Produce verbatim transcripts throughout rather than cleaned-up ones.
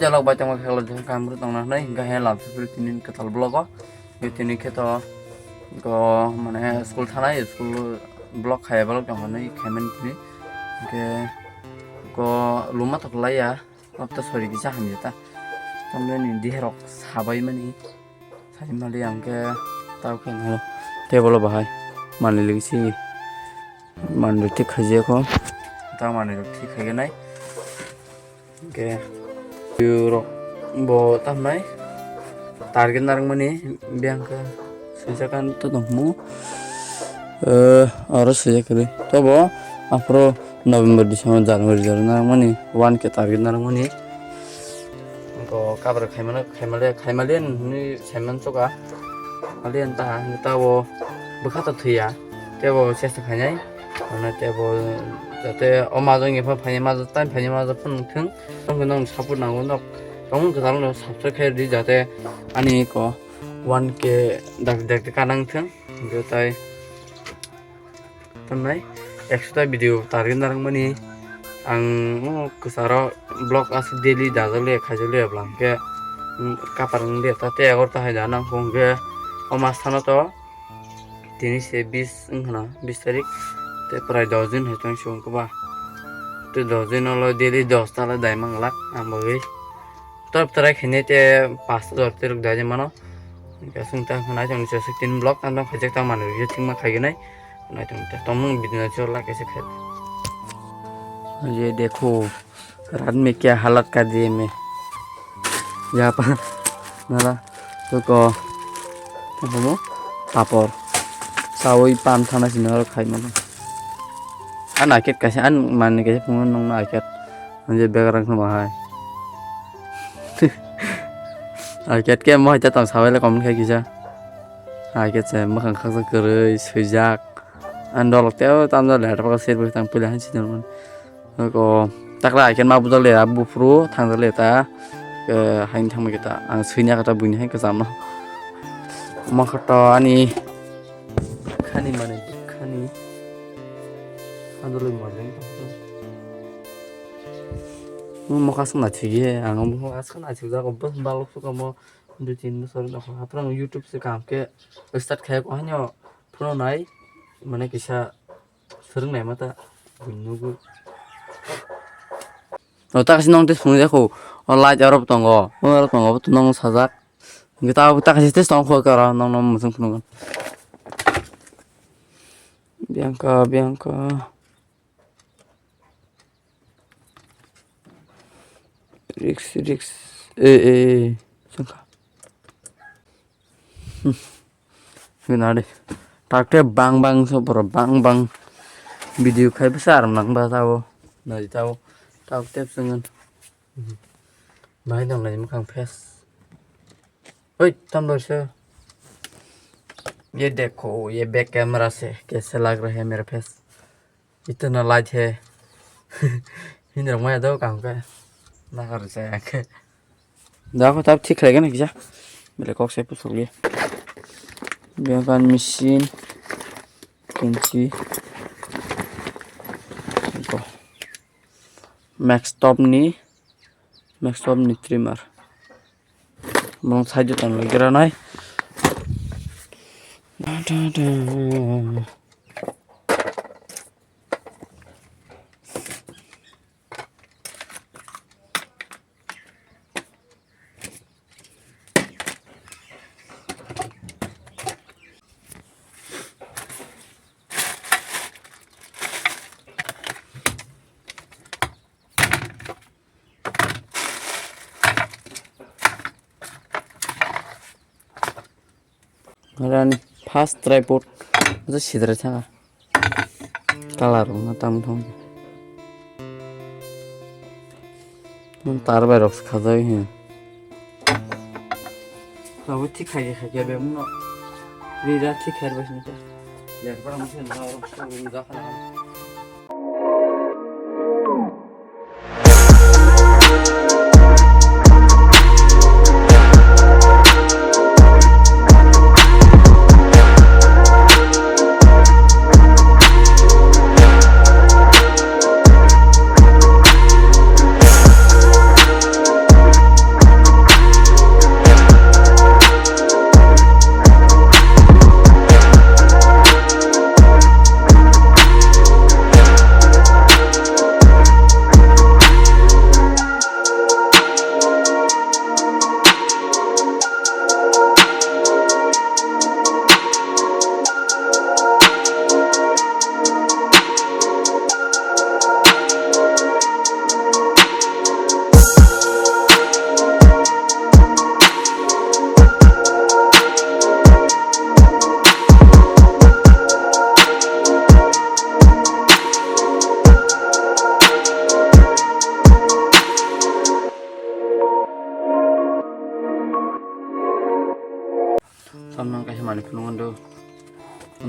Jalok bai tongma khela jeng kam ru tongna hnai, hingke he lam sipri tini kwtal vlog o. Tini khe to ko mane school thanai, school vlog khai vlog tong hnai khaimani tini. Hingke ko luma to klai ya. Hapta sori kisa hamya ta. Tamle ni diherok sabai mani. Sai mali ang khe tao khe no table o bahai mali ligi si mani rok thik khaijak kho. Tao mani rok thik khaiya nai. Hingke rok bo tamnai target narwkmani biyang khe swijak ang to tongmo. Eh, oro swijak kwrwi. Tobo aphuru November, December, January jora narwkmani, one K target narwkmani. Bo kabra khaimano, khaimale, khaimale hinwi saiman choka. Male ta, ta bo bwkha to thwiya. Tebo chesta khainai. Ano tebo jate o majong epha phainai, majong time phainai, majong phone thung. Tongkhe nong support nango, nok tongmung kwtal no subscribe khe di, jate ani ko one K dak dak kanang thung. Hingke tai tamnai ekso ta video target narwkmani ang o kwcharo vlog aswk daily dajak le khaijak le bwla hingke kapar wng le ta tei agor ta hai da nang kho hingke o mas thano to tini se bis wng khna bis tarik tei prai dos din hai tong si wng khe ba tei dos din olo daily dos ta le dai mang glak ang bagwi. Tor trai khainai te pash ta jor teruk dai mano. Hingke aswng ta nai tong se tin block ang tong khaijak ta mani rok thik ma khaigenai. Nai tong te tongmung bidina jor la kaisa khai. Ye dekho, raat mein kya halat kar diye main. Yaha par nala to ko papor. Sawi pan thana sina ro khai mano. An aket kaisa an mani kaisa phungo nong na aket. Anje begrang sama hai. Ai ket ke mo hai ta tong sabai le comment khai kisa. Ai ket se mwkhang khaksa kwrwi swijak. Ang dolok teo tamjak le atapaka serbo tang puila hai sinamon. Ko takla ai ket ma bujak le abu phuru thangjak le ta. Ke hain thangma kita ang swinya kata buini hai kwcham no. Mo khato ani khani mane khani. Andoloi mojeng. Mo mokha song naithok ye, ang mokha song naithok jago, bos balok sukha mo dui tin bosor nokha. Hapra ang YouTube se kaham khe start khai ko hanyo phone nai, mane kisa swrwng nai mata nugo. O ta kasi nong te phunuk jako, o light arok tongo, o arok tongo, bo to nong sajak. Hingke ta, ta kasi te tong kho kara nong nong musung phunuk. Bianca, Bianca. Risk, risk. Eh, eh, eh. Sangka. Hmm. Guna de. Takte bang bang so boro bang bang. Video khai bwsa aram nang ba tao. Nai tao. Tao tep sengan. Bahai dong nai mukhang face. Oi, tam dor se. ये देखो, ये back camera से कैसे लग रहा है मेरा face. Itana light hai. Hinrok maya do kaham khe. Nakar jaya khe. Da ko tab thik khlai gana kisa. Bele kok se pusuk ye. Biakan machine. Kinchi. Ko. Max top ni. Max top ni trimmer. Bong side tong lagi ranai. Da, da, da. Rani first tripod je sidra thanga. Color na tam thong. Tar bai rok khajai hin. Kabo thik khai khai be muno. Rira thik khai bai hin. Ler para musi na rok so rum ja khala. Nang kaisa manwi phunukgo do.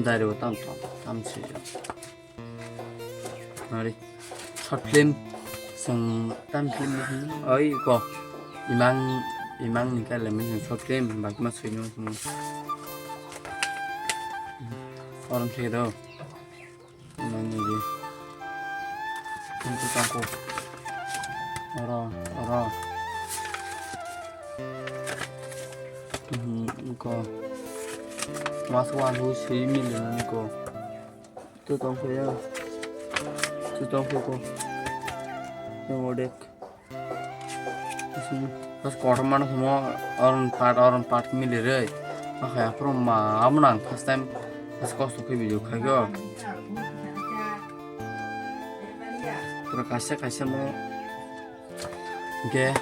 Diary bo tam tam tam se. Nari short film, seng tam film ni hwn oi ko. Imang, imang ni kale min short film bak ma sui nung. Orang khe do. Nani di. Tungku tangku. Oro, oro. Hmm, ko. Mas wan hu sui mili nani ko. Tu tong ko ya. Tu tong ko ko. Yang odek. Bas kotor mano samo oron part, oron part mili re. Akhai aphuru ma amo nang first time bas kosto khe video khai go. Pura kaisa kaisa mo. Ge.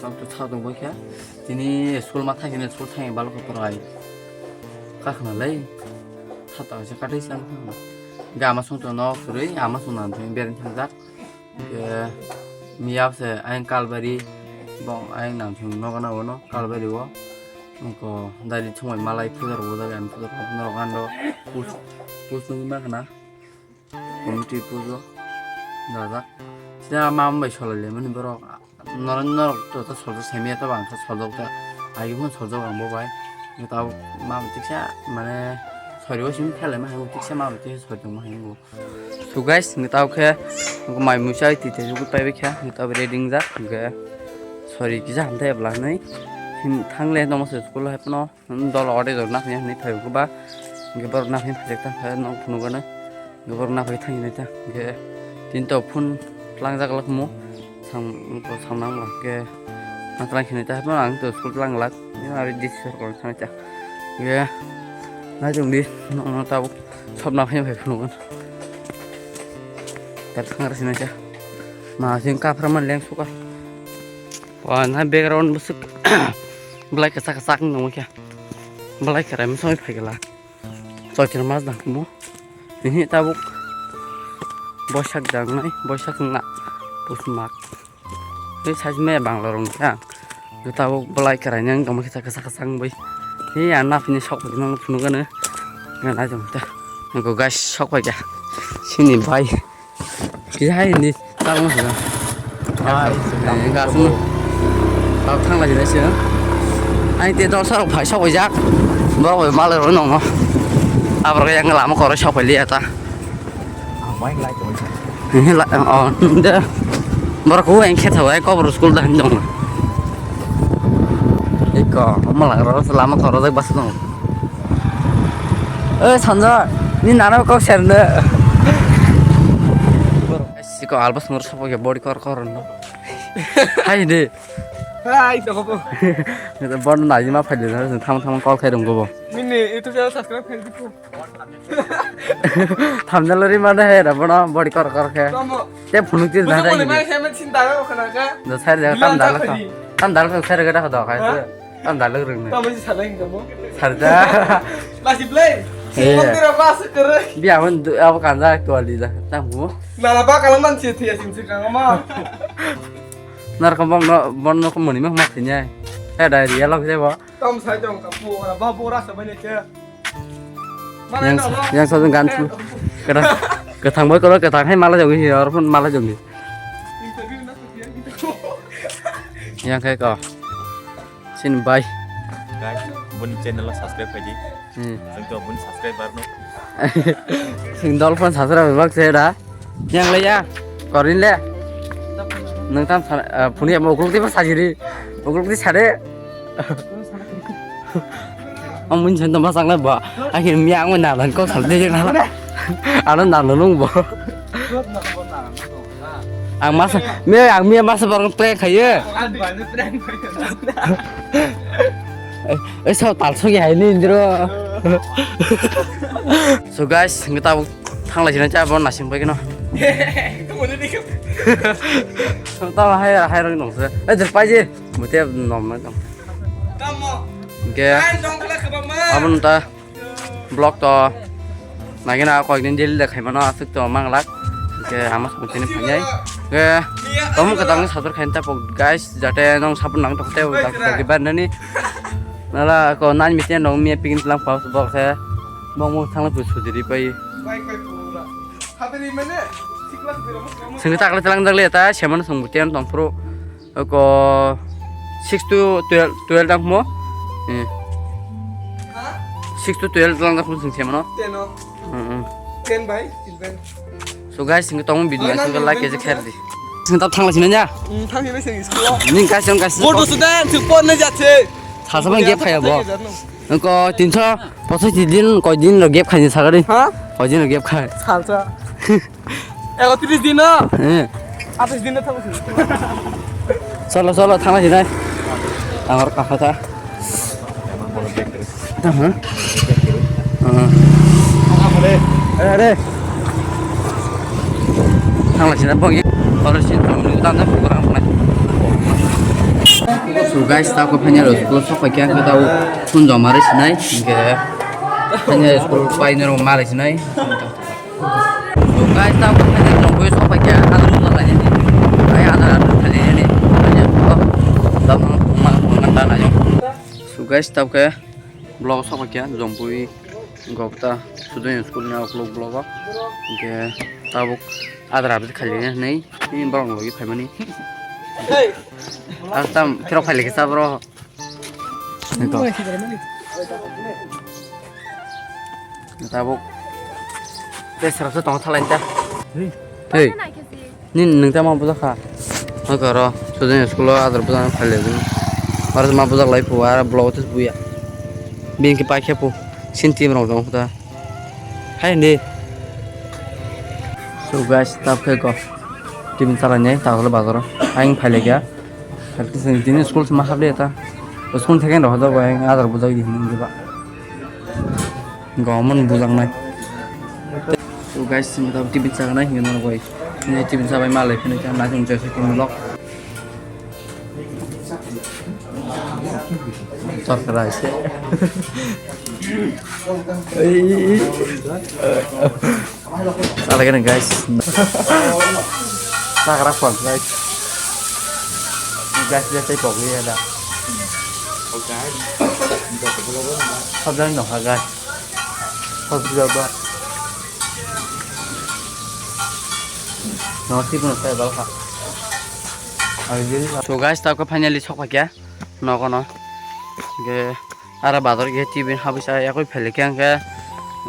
Tam tu thau tong bai kha. Tini school ma thang khe school thang bal ko porai. Kakhna lai. Thata se katai sang. Ga ma song to no suri ama song nan thang berin thang jak. Hingke miyap se ayang kalbari, bong ayang nang thung nogo na bono kalbari o. Hingko dairi thumai malai puja rok bojak, ani puja rok norok ando pus, pus nugui mankha na. Committee pujo dajak. Sida mama bai solai lemani borok. Norok, norok to, to sojak semiya to bang kha sojak ta. Agi phun sojak ang bo bai. Tao mama tiksa mane sori o simi khelai ma hai tiksa mama tiksa sori tong ma hai bo. So guys, ngi tao khe mai muchai twi twi jugui paibai kha, ngi tao ready wngjak, hingke sorry kisa hamthai bwla hinwi thang le nomo se school hai phano dol ode dol naphini hinwi phai khe ba, hingke borok naphini phai jak tang khe nok phunukgano, hingke borok naphai thang hinwi ta, hingke tini to phone tlangjak lak mo. Sam, samnang lak ke, ang tlang khinai ta, haphano ang to school tlang lak, ya, ari D C sir kong thanai ta. Ya, nai tong di, no, no, tabuk, sopna phai phai phunukgwn. Tar thang rasi nai ta. Ma, sing kaphra man leng suka. Wa, na background busuk, belai kasak kasak nung kya. Belai karai msoi phai gala. Choitir mas dang kumo. Ini tabuk boisak dang nai, boisak na pusmak. Ini size me bangla rong ya. Ini tabuk belai kerai nang kamu kita kesa kesa bai. Ini anak ini sok bagi nang phunukgano. Ngan aja muta. Nang guys sok bai ya. Sini bai. Kisa hai ni tamo sila. Hai, eh, enggak semua. Tau thang lagi nasi ya. Ai te dol sarok phai sok jak. Borok bai malai roi nongo. Abrok yang lama koro sok bai liya ta. Ang bai lai to. Ini la, oh, de. Borok ku yang khe thawai kobor school dah dong. Iko malang ro lama koro jak bas dong. Oi Sanjoy, ni nana kok serne. Siko alba sumur sopo ya body kor kor no. Hai de. Hai to kopo. Ni to bon na jima phai de na tham tham call khai rung go bo. Nini YouTube channel subscribe khai dipo. Thumbnail ri ma de he ra bono body kor kor khe. Tomo. Te phunuk ti na. Mai khe me chin da ro khana ka. Do sai de tam dal kha. Tam dal kha sai ga da kha do khai. Tam daluk rwngno. Tamo si salai hingka mo. Sarda. Lasi blai. Eh. Mantira ba se kere. Bia hon abo kanja actually da. Tamo. Nala ba kalam man si thiya sin si kang ma. Nar ko bong no bon no ko moni ma ma thinya. Eh dai ria lok jebo. Tam sai jong ka pu ora ba bo ra sa bane ke. Yang sa jong gan pu. Kethang boy koro kethang hai mala jong hi or pun mala jong hi. Yang kai ko. Sin bai. Guys, buni channel o subscribe khai di. Hmm. Jeng to buni subscriber no. Sing dol phan subscribe bak se da. Yang le ya. Korin le. Nang tam phuni mo ukluk ti ba sajiri. Ukluk ti sare. Ang mun chen to ma sang le ba. Akhir mi ang na ban ko sal de na. Ano na nung bo. Ang masa, me ang me masa barang prank khayo. Eh, so tal so ya ini indro. So guys, kita thang lagi nanti abon nasing baik no. Tahu hai hai orang dong. Eh, terpaji, mesti nom dong. Oke. Abon ta. Vlog to nagina koyekdin daily de khaimano aswk to manglak. Hingke ama songchini phainai. Hingke tomung kwtalni sajor khaini tapo guys, jate nong support nang tongte dak dak di barnani. Nala ko nine meeting rong mi picking tlang paus bok khe. Bok mo thang phu sujiri pai. Bai kai pura. Haberi mane sikla sikla mo. Sing tak le tlang jak le ta seman sung butian tong pro. Ko six to twelve, twelve tang mo. Eh. Ha? Six to twelve tlang jak sing seman no. Ten o. Hmm, hmm. Ten by eleven. So guys, sing tong video sing like je kher di. Sing tap thang la sing ya. Hmm, thang ni sing school. Ning guys, sing guys. Bodo sudan, sing pon na jatse. Sasa bang gap khaya bo. Ko tinso pososi din, koi din ro gap khaini sagari. Ha? Koi din ro gap khai. Salsa. Ekotris din no. Eh. Atais din no thang. Cholo, cholo, thang lai nai. Amar kakha ta. Aha. Aha. Are, are. Thang lai sina bongi. Oro sin thang lu dan da program nai. So guys, ta ko phanya ro school sok paikya ta phun joma re sinai. Ke phanya school pai nero mare sinai. So guys, ta ko phanya jong boi sok paikya. Ada lu lai ni. Ai ada ada thali ni. Phanya ko. Dam ma ma ta na jong. So guys, ta ko vlog sok paikya jong boi gopta. Sudai school ni vlog vlog. Ke tabuk adra abis khali ni. Ni borok logi phaimani. Hey. Astam kiro khali ke sabro. Tabuk. Tei serapsa tong thalai ta. Hey. Ni nung ta ma buja kha. Oi koro. Sudin school o adar buja phai le. Mar ma buja lai pu ara block tis buya. Bin ki pa khe pu. Sin team rong jong ta. Hai ni. So guys, tap khe ko. Team chalai nai ta holo bazar. Aing phai le kya. Tini school se ma hable ta. School theke rohor jago, ang adar bujak di hinwi ba. Gomon bujak nai. So guys, simi ta tiffin chaga nai hinwi nang bai. Ni tiffin chabai malai phini ta nai jong jesa kin lok. Chakra se. Salai kene guys. Sakra pok guys. Guys, dia tei pok ya da. Sabjani no ha guys. Sabjani ba. No, si kono sai ba ha. So guys, ta ko finally sok pakya. Nogo no. Ge Ara bazar ge tibin habisa yakui phele khe ang khe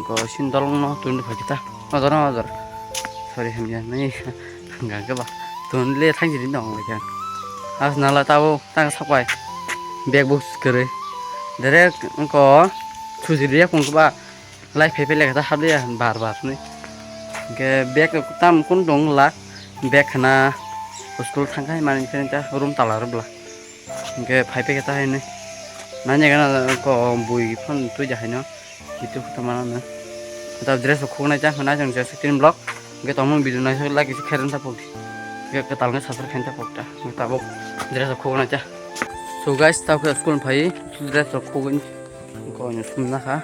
ko sin dolong no tun pha kita. Ojor ojor. Sorry hamya nai. Hangga ke ba. Tun le thang jiri no ang khe. As nala tabo tang sapai. Bag books kere. Direct ko sujiri ya kung ba. Lai phai phai lekha ta habya bar bar ni. Ke bag tam kun dong la. Bag khana school thang khai mani khe ta room tala rwbla. Hingke phai phai khe ta haino. Nanya gana ko bui phano tui ja haino. Kitu kota mana na. Ta dress rok khogna cha hwnai jang jesa tin block. Hingke tongmung video nai lagi se kheren ta pok. Hingke kwtal nge subscribe khen ta pok ta. Hingke tabok dress rok khogna cha. So guys, ta khe school phai dress rok khogin ko ni sumna kha.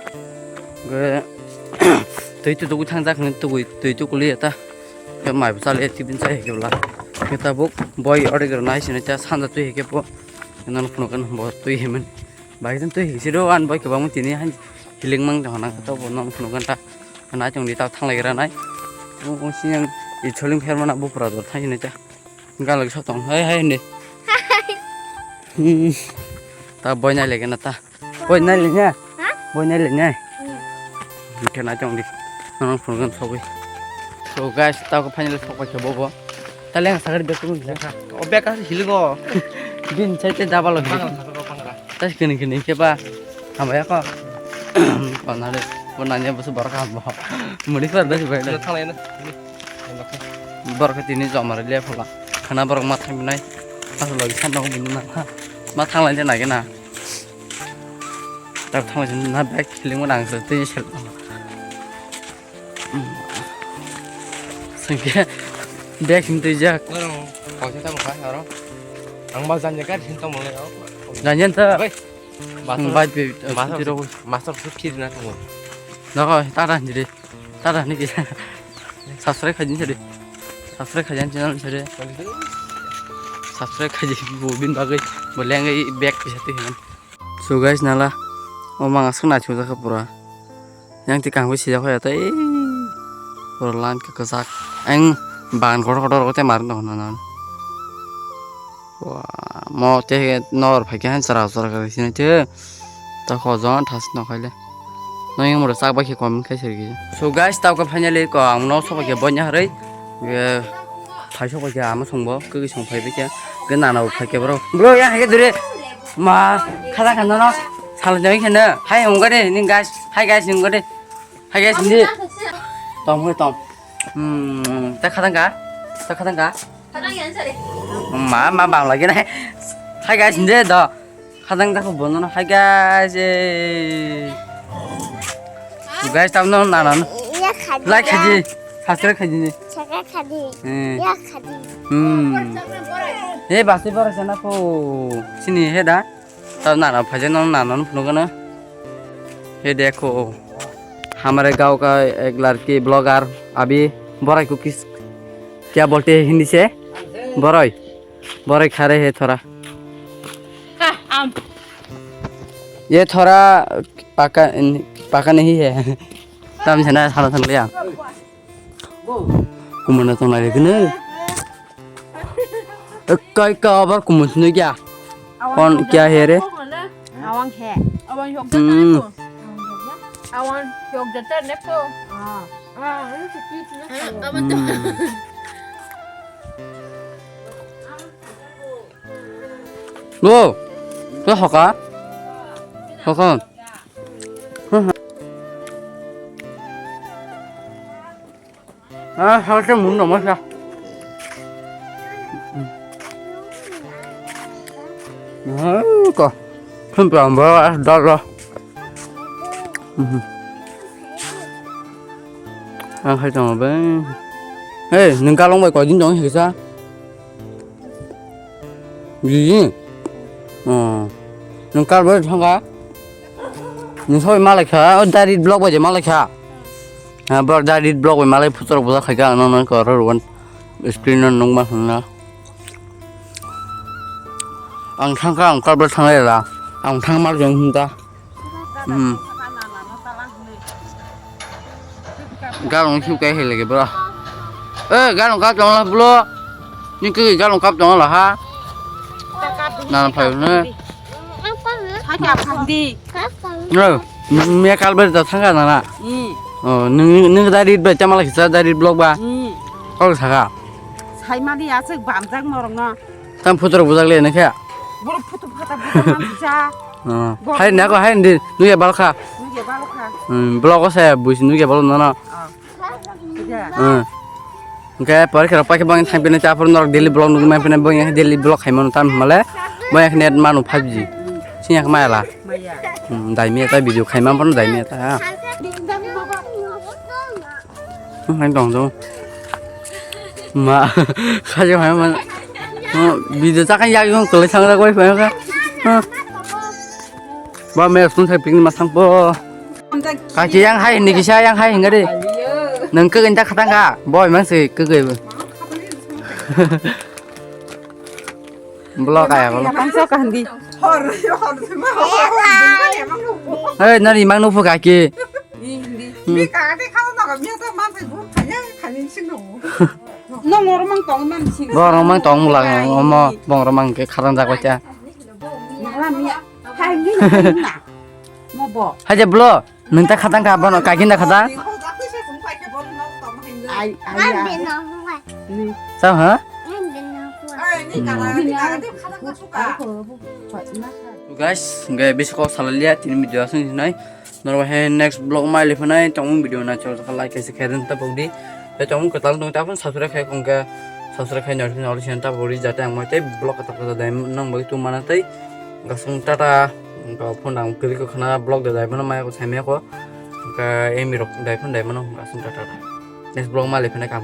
Hingke tui tu tu thang jak ni tu tui tu kuli ta. Hingke mai bwsa le tibin chai hingke bwla. Hingke tabuk boi order nai sini cha sanja tui hingke bo. Nono phunukgwi bo twi himani. Bai twi himsi do ani boi kwbangma tini han hilik mang tong hwnang khe to bo nono phunukgwi ta. Nai tong di ta thanglai gra nai. Bo sini ang isoling pher mana bupra do thang hini ta. Galak sa tong hai hai hini. Hmm. Ta boi nai lege na ta. Boi nai le nya. Ha? Boi nai le nya. Hmm. Hingke nai tong di. Nono phunukgwi sogwi. So guys, ta ko finally sok pai khe bo bo. Ta leng sakar bek kun. O bek ka hiligo. Din sai te double lo. Pangra, pangra, pangra. Tas kini kini ke ba. Hambai ko. Ko na de. Ko na nya bus borok ham bo. Muli ko bes bai. Thanglai na. Borok tini jomar le phola. Khana borok ma thang nai. Pas logi san dong bini na. Ma thang lai je na ge na. Tak thang lai je na bek hiling mo nang se tini sel. Sengke bag sing twijak. Norong kaisa tamo kha aro. Ang ba janja gari sing tamo le aro. Janja ta. Bai. Ang bai pe, master, master, master su phir na tamo. Nako tata hinjiri. Tata hinjiri. Subscribe khaijin sari. Subscribe khaijin channel sari. Subscribe khaijin bo bin bagwi. Bo lengai bag pisa twi hinan. So guys, nala o mang aswk naithok jak kha pura. Yang ti kaham khe sijak hoya tei pura lan khe kwchak. Ang bagan kotor kotor rogo tei mar no hwnna. Wah, mo te nor phai khe han chara chara khe sini te. Ta kho jon thas no khaile. No yang mo chak bai khe kom khai sergi. So guys, tau ka finally ko ang no so khe bonya harei. Thai so khe ama songbo khe song phai khe. Ke nana phai khe bro. Bro yang hai khe dure. Ma khada khanda no. Sal jai khe na. Hai hung gade ning guys. Hai guys ning gade. Hai guys ni. Tom hoi tom. Hmm, ta khadang ka? Ta khadang ka? Ma, ma bang lagi na. Hai guys, nje do. Khadang ta ko bono na. Hai guys, eh. Guys, tam no na na. Iya, khadi. Like khadi. Subscribe khadi ni. Subscribe khadi. Eh. Iya, khadi. Hmm. Eh, basi bara sana ko. Sini he da. Tam na na phaje no na no phunuk no. He dekho. हमारे गांव का एक लड़की ब्लॉगर अभी बोराई को किस क्या बोलते हैं हिंदी से? बोराई। बोराई खा रहे हैं थोड़ा। ये थोड़ा पका पका नहीं है। Tam sana sana sana ya. Kumana tong nai kene. Kai ka abar kumun sini kya? Kon kya hai re? Awang hai. Awang yok Hmm. Awang yok jata ne po. Ah. Ah, ini sikit ne. Hmm. Lo, lo hoka? Hoka. Ah, hal se mun no masa. Ah, ko. Phun pang ba dal lo. Mhm. Ang khai tong ba. Hey, nung kalong bai ko din dong hisa. Gigi. Oh. Nung kar bai thanga. Nung soi malai kha, o dari block bai malai kha. Ha, bor dari block bai malai putar buda khai ka no no ko ro wan. Screen no nung ma na. Ang thang ka ang kar bai thang la. Ang thang mal jong hum ta. Hmm. Galong shu kai hele ke bro. Eh, galong ka tong la bro. Ni ke galong kap tong la ha. Na na phai ne. Thaka phandi. No, me kal ber da thanga na na. Hmm. Oh, nung nung dari ber chamala kisa dari block ba. Hmm. Kol thaka. Sai mali asik bamjak morong no. Tam photo rok bujak le nokhe. Borok photo phata bujak man sa. Oh. Hai nako hai ndi nukya balkha. Nukya balkha. Hmm, vlog o saya buisi nukya balkha nono. Ah. Iya. Hmm. Oke, pare kira pakai bang thang pina chapur norok daily vlog nukmai pina bang daily vlog khai mano tam male. Bang net manu five G. Sinya kemai la. Maya. Hmm, dai mi ta video khai man pon dai mi ta. Ha. Nang tong tong. Ma, khajo hai ma. Ma, video ta kan yak yong kole sang ra koi pa ka. Ha. Ba me sun sai ping ma sang po. Ka ki yang hai ni kisa yang hai ngari. Nang ke genta khatang ka. Boy mang se ke ke. Blok aya ko. Tang so ka hindi. Hor, hor, hor, hor, hor, hor, hor, hor, hor. Hei, nari mang nufu kaki. Hindi. Hmm. Ni kaka de khalo na ka mi ta man sai bu khanya khanya sing no. No ngor mang tong man sing. Bo rong mang tong mula omo bong rong mang ke kharang jak wacha. Nala mi. Hai ni na. Mo bo. Hai je blo. Nung ta khatang ka bono kaki na khata. Ai ai ya. Ni. Sa ha? Ni na. Guys, ngai bisi kok salalia tini video asung sinai. Norok hai next vlog mai liphanai tongmung video na chol kha like kaisa khe rin ta pokdi. Tei tongmung kwtal tong ta phun subscribe khai kong khe subscribe khai nor nor sin ta pokdi jate ang mai tei vlog kwtal kwtal dai nang bai tu mana tei gasung tata phone ang kiri ko khna vlog da dai mano mai ko sai me ko ka emi rok dai phun dai mano gasung tata. Next vlog mai liphanai kam.